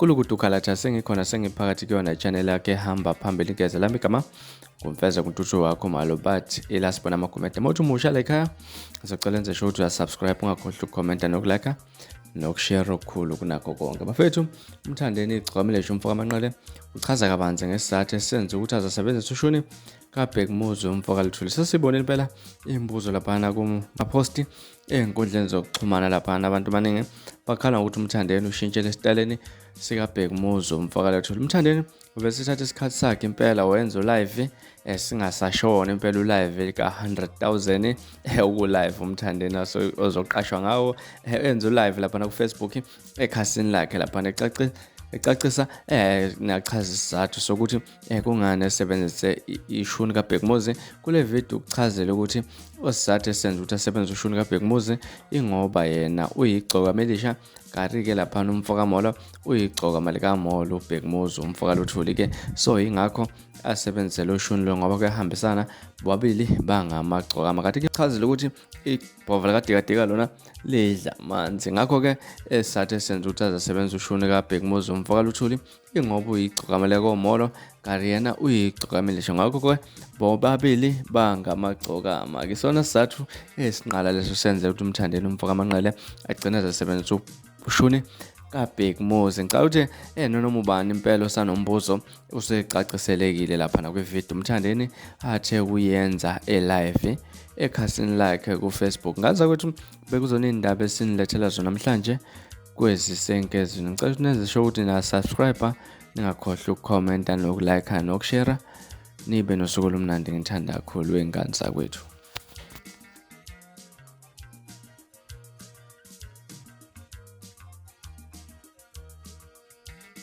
Kulukudu Khalatha sengikhona sengiphakathi kuyona i-channel yakhe ehamba phambili igeza lami igama ngumfeza kuntuthu wakho malo but ila sibona amakhomenti. Uma uthi umusha la ekhaya ngizocela enze sure ukuthi uyasubscribe ungakhohlwa ukukhomenta nokulike nokushare okukhulu kunakho konke. Bafethu uMthandeni igcwamile nje umfo kaManqele uchaza kabanzi ngesizathu esenza ukuthi azasebenzise ushuni kaBhekumuzi umfo kaLuthuli. Sesibonile impela imibuzo laphana kumaphosti ey'nkundleni zokuxhumana laphana abantu abaningi bakhala ngokuthi uMthandeni ushintshele esitaleni sikaBhekumuzi umfo kaLuthuli. UMthandeni ubesithatha isikhathi sakhe impela wenza ulive esingasashona impela ulive ka-100,000 uku-live uMthandeni ozoqashwa ngawo enza ulive laphana ku-Facebook ekhasini lakhe laphana ecacisa nachaza isizathu sokuthi kungani esebenzise ishuni kaBhekumuzi kule video ukuchazela ukuthi osizathu esenza ukuthi asebenzise ushuni kaBhekumuzi ingoba yena uyigcoka melisha kanti-ke laphana umfo kaMolo uyigcoka likaMolo uBhekumuzi umfo kaLuthuli-ke so yingakho asebenzise lo shuni lo ngoba kuyahambisana bobabili bangamagcokama kanti-ke chazile ukuthi ibhova likadikadika lona lidla amanzi ngakho-ke esathe esenza ukuthi azasebenzisa ushuni kaBhekumuzi umfo kaLuthuli ingoba uyigcokama lekomolo kanti yena uyigcokamile ngakho-ke bobabili bangamagcokama ke sona sizathu esinqala leso senze ukuthi uMthandeni umfo kaManqele agcine ezasebenzisa ushuni kaBhekumuzi. Ngicela ukuthi noma ubani impela osanombuzo usecaciselekile lapha nakwividiyo uMthandeni athe kuyenza e-live ekhasini lakhe ku-Facebook. Ngaza ukuthi bekuzona iy'ndaba esinilethela zona namhlanje kwezisenkezini. Ngicela ukuthi nenze sure ukuthi na-subscribe ningakhohlwa ukukhomenta nokulike nokushare nibe nosuku olumnandi ngithanda kakhulu wey'ngane zakwethu.